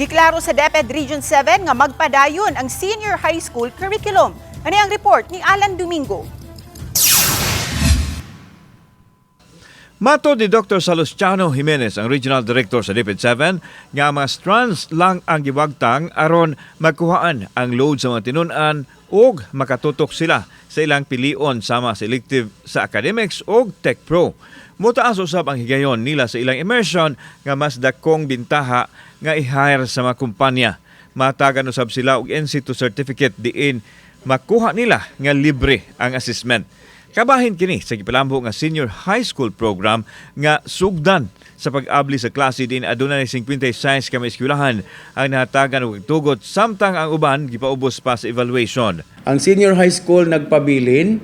Giklaro sa DepEd Region 7 nga magpadayon ang senior high school curriculum. Ani ang report ni Alan Domingo. Matod ni Dr. Salustiano Jimenez, ang Regional Director sa DepEd 7, nga mga strands lang ang giwagtang aron magkuhaan ang load sa mga tinun-an ug makatutok sila sa ilang pilion sama sa elective sa academics ug Tech Pro. Mutaas usab ang higayon nila sa ilang immersion nga mas dakong bintaha nga i-hire sa mga kumpanya. Matagan usab sila og NC2 certificate diin makuha nila nga libre ang assessment. Kabahin kini sa gipalambo nga senior high school program nga sugdan sa pag-abli sa klase din aduna ni 56 ka mga eskwelahan ang nahatagan og tugot samtang ang uban gipaubos pa sa evaluation. Ang senior high school nagpabilin,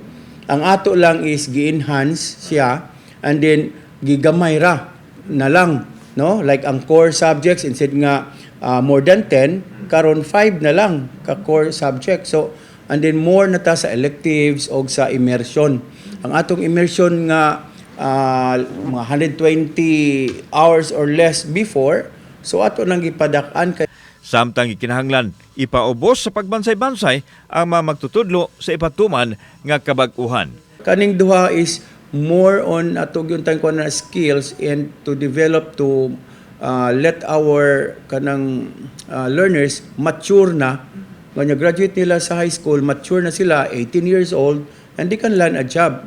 ang ato lang is gi-enhance siya and then gigamay ra na lang, no? Like ang core subjects, instead nga more than 10, karon 5 na lang ka core subject. So and then more na ta sa electives og sa immersion. Ang atong immersion nga mga 120 hours or less before, so ato nang gipadak-an kay Samtang gikinahanglan ipaubos sa pagbansay-bansay ang mga magtutudlo sa ipatuman nga kabag-uhan. Kaning duha is more on ato gyud tayong kuan na skills and to develop, to let our kanang learners mature na. When you graduate nila sa high school, mature na sila, 18 years old, and they can land a job.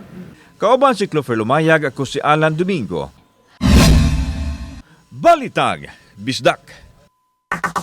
Kauban si Clover Lumayag, ako si Alan Domingo. Balitag, Bisdak.